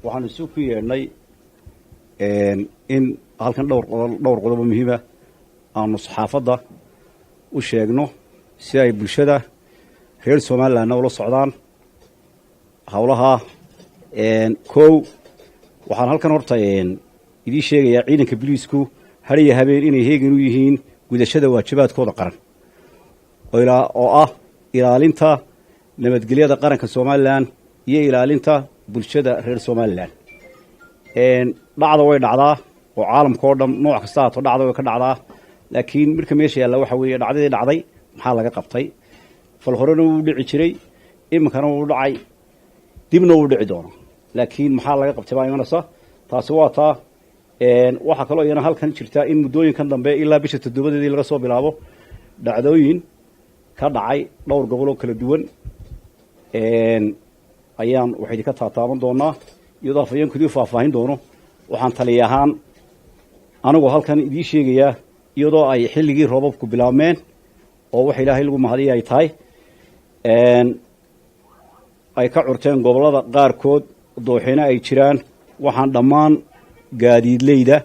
Waxaanu isu ku yeedhnay in halkan dhowr qodob, dhowr qodobo muhiima aanu saxaafadda u sheegno si ay bulshada reer Somalilandna ula socdaan howlaha. Kow, waxaan halkan horta idiin sheegayaa ciidanka biliisku hariya habeen inay heegan u yihiin gudashada waajibaadkooda qaran oo ah ilaalinta nabadgelyada qaranka Somaliland iyo ilaalinta bulshada reer Somaliland. Dhacda way dhacdaa oo caalamka oo dhan nooc kasta haato dhacda way ka dhacdaa, laakiin marka meesha yaalla waxa weeye dhacdadii dhacday maxaa laga qabtay? Fal horena wuu dhici jiray, iminkana wuu dhacay, dibna wuu dhici doonaa, laakiin maxaa laga qabtay baa imanaysa. Taasi waa taa. Waxaa kaloo iyana halkan jirta in muddooyinkan dambe ilaa bisha toddobadeedii laga soo bilaabo dhacdooyin ka dhacay dhowr gobol oo kala duwan ayaan waxa idinka taataaban doonaa, iyadoo afhayeenku idiin faahfaahin doono. Waxaan taliya ahaan anigoo halkan idiin sheegayaa, iyadoo ay xilligii roobabku bilaabmeen oo waxa Ilaahay lagu mahadiya ay tahay ay ka curteen gobollada qaarkood, dooxina ay jiraan, waxaan dhammaan gaadiidleyda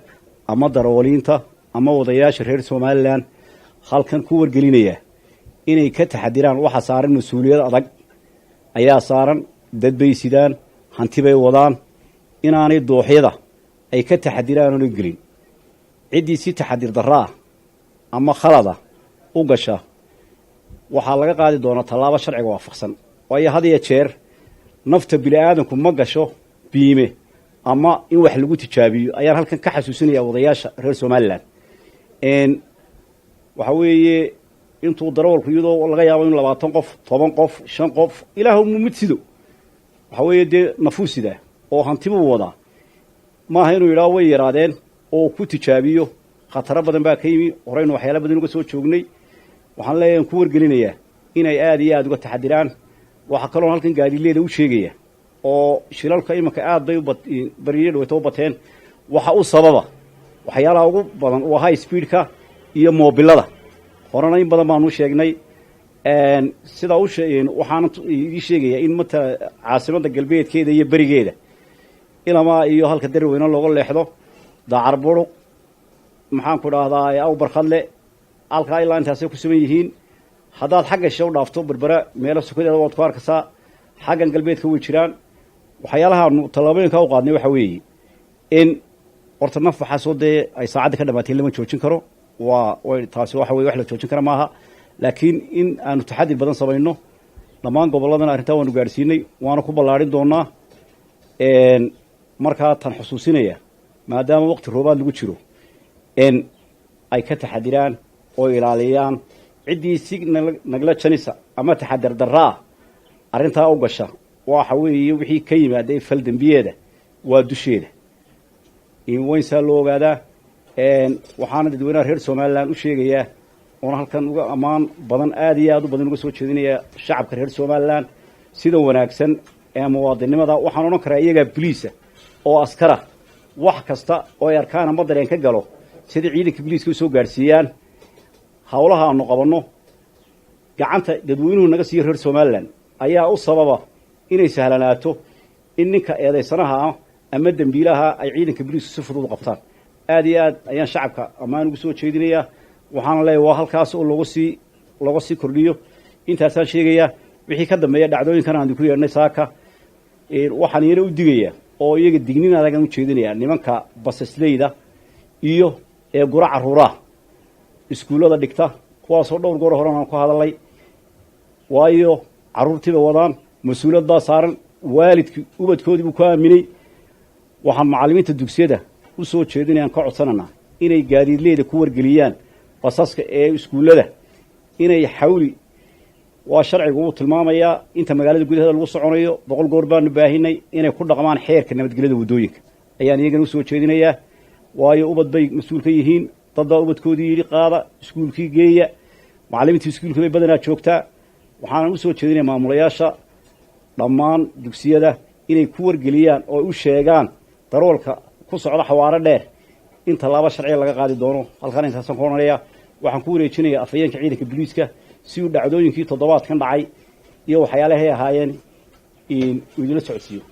ama darawaliinta ama wadayaasha reer Somaliland halkan ku wargelinayaa inay ka taxadiraan. Waxa saaran mas-uuliyad adag ayaa saaran, dad bay sidaan, hanti bay wadaan, inaanay dooxyada ay ka taxadiraan oona gelin. Ciddii si taxadir darraa ama khalada u gasha waxaa laga qaadi doonaa tallaabo sharciga waafaqsan, waayo had iyo jeer nafta bini aadamku ma gasho biime ama in wax lagu tijaabiyo. Ayaan halkan ka xasuusinaya wadayaasha reer Somaliland. Waxa weeye intuu darawalku, iyadoo laga yaabo in 20 qof, 10 qof, shan qof, ilaah mid sido, waxa weeye dee nafuu sidaa oo hantibuu wadaa, maaha inuu yidhaho way yaraadeen oo ku tijaabiyo. Khataro badan baa ka yimi, horeynu waxyaala badan uga soo joognay. Waxaan leeyahay ku wargelinayaa inay aada iyo aada uga taxadiraan. Waxaa kaloon halkan gaadiidleyda u sheegaya oo shilalka iminka aad bay bariyo dhaweyto u bateen, waxa u sababa waxyaalaha ugu badan waa high speedka iyo moobilada. Horena in badan baanu sheegnay sidaa u waxaan idii sheegayaa in matala caasimadda galbeedkeeda iyo berigeeda ilamaa iyo halka Darweyne looga leexdo, Dacar Buruq, maxaan ku dhahdaa, Aw Barkhadle, halkaa ilaa intaasay ku sugan yihiin. Haddaad xagga shishe u dhaafto Berbera meelo sukadeeda waad ku arkaysaa, xaggan galbeedka way jiraan. Waxyaalahaanu tallaabooyinka u qaadnay waxa weeye in horta naf waxaasoo dee ay saacadda ka dhamaatay lama joojin karo, waa way taasi, waxa weye wax la joojin kara maaha, laakiin in aanu taxadir badan samayno. Dhammaan gobolladana arrintaa waanu gaadhsiinay, waana ku ballaadhin doonaa. Markaa tan xusuusinaya, maadaama waqti roobaad lagu jiro, in ay ka taxadiraan oo ilaaliyaan. Ciddii si nagla janisa ama taxadar darraa arrintaa u gasha, waxa weeye wixii ka yimaaday fal dembiyeeda waa dusheeda in weynsaa loo ogaadaa. Waxaana dadweynaha reer Somaliland u sheegayaa oona halkan uga ammaan badan aada iyo aada u badan uga soo jeedinayaa shacabka reer Somaliland sida wanaagsan ee muwaadinimada. Waxaan odhan karaa iyagaa boliisa oo askara, wax kasta oo ay arkaan ama dareen ka galo sida ciidanka biliiska usoo gaadhsiiyaan. Howlaha aanu qabanno gacanta dadweynuhu naga siiyo reer Somaliland ayaa u sababa inay sahlanaato in ninka eedaysanaha ah ama dembiilaha ay ciidanka biliisku si fudud u qabtaan. Aada iyo aad ayaan shacabka ammaan ugu soo jeedinayaa, waxaana leeyahy waa halkaas oo looga sii kordhiyo. Intaasaan sheegayaa. Wixii ka dambeeya dhacdooyinkan aan ku yeedhnay saaka, waxaan iyana u digayaa oo iyaga dignin adagaan u jeedinayaa nimanka basasleyda iyo ee gura carruuraha iskuullada dhigta, kuwaasoo dhowr goor horan aan ku hadalay, waayo carruurtiiba wadaan, mas-uuliyad baa saaran, waalidkii ubadkoodii buu ku aaminay. Waxaan macallimiinta dugsiyada u soo jeedinayaan ka codsananaa inay gaadiidleyda ku wargeliyaan basaska ee iskuullada inay xawli, waa sharcigu uu tilmaamayaa inta magaalada gudaheeda lagu soconayo, 100 goor baanu baahinay, inay ku dhaqmaan xeerka nabadgelyada waddooyinka ayaan iyagana usoo jeedinayaa, waayo ubad bay mas-uul ka yihiin, dad baa ubadkoodii yidhi qaada iskuulkii geeya, macallimiinta iskuulkii bay badanaa joogtaa. Waxaanan usoo jeedinaya maamulayaasha dhammaan dugsiyada inay ku wargeliyaan oo u sheegaan daroolka ku socda xawaaro dheer in tallaabo sharciga laga qaadi doono. Halkaan intaasaan ku odhanaya. Waxaan ku wareejinayaa afhayeenka ciidanka booliiska si uu dhacdooyinkii toddobaadkan dhacay iyo waxyaalahay ahaayeen. uu idinla socodsiiyo.